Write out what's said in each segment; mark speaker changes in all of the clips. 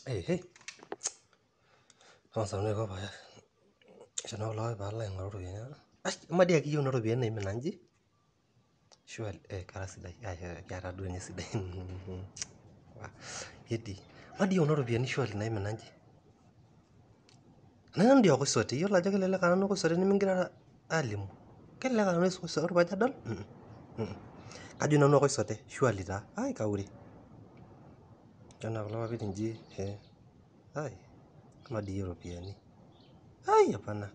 Speaker 1: Ehe, tang'asa nanu aiko pae aisho naa kulo papit paalo aing'oru iropiani. Ai amaa dii akeyie kuna ropiani naimina inji surely kara sidai kera duo ninye sidai eti amaa dii kuna ropiani surely naimina inji nanu dii okoisote iyiolo ajo kelelek aa nanu okoisote nimigirara alimu kelelek aa nanu oikosote ore paajo adol kajo nanu okoisote surely taa ai kaure ore kulo papit inji ai amaa dii iropiani ai hapana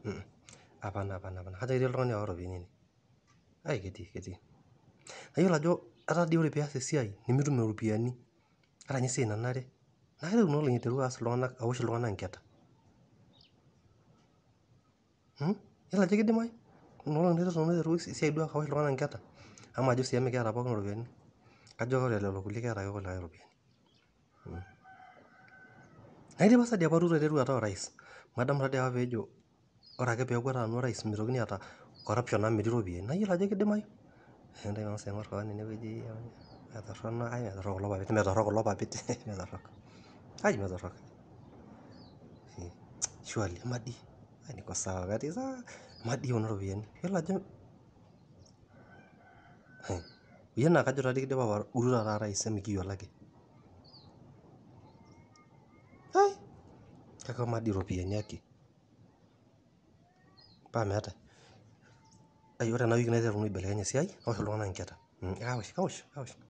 Speaker 1: hapana hapana kajo ketii oltung'ani oowa iropiani ainei ai ketii ketii nayiolo ajo etaa dii ore pias esiai nimitum iropiani ata ninye esiai nanare naa kaiteru kuna olong'i aiteru aas iltung'anak awosh iltung'anak inketa. Iyiolo ajo kidimayu kuna olong'i aiteru nanu esiai duo awosh iltung'anak inketa amu majo sii emikiata pookin iropiani kajo ore lelo kulie keeta ake kulikae iropiani. Naa idipasa dii apa Ruto aiteru ataa orais madamu taadii apa peejo ore ake peeku etaa nanu orais mitokini aata corruption amu metii iropiani naa iyiolo ajo kidimayu. Ntayu mang'as aing'or keon tenewueji metorrono ai metorok kulo papit metorok kulo papit metorok ai metorok surely amaa dii niko sawa katii sawa amaa dii kuna ropiani iyiolo ajo iyie naa kajo taadii kidipa apa Ruto ataa orais emikiyiolo ake. Ai kake amaa dii iropiani aki paa meetae ai ore ena wiki naiteru nanu aibelekeny esiai naosh iltung'anak inketa kawosh kawosh kawosh.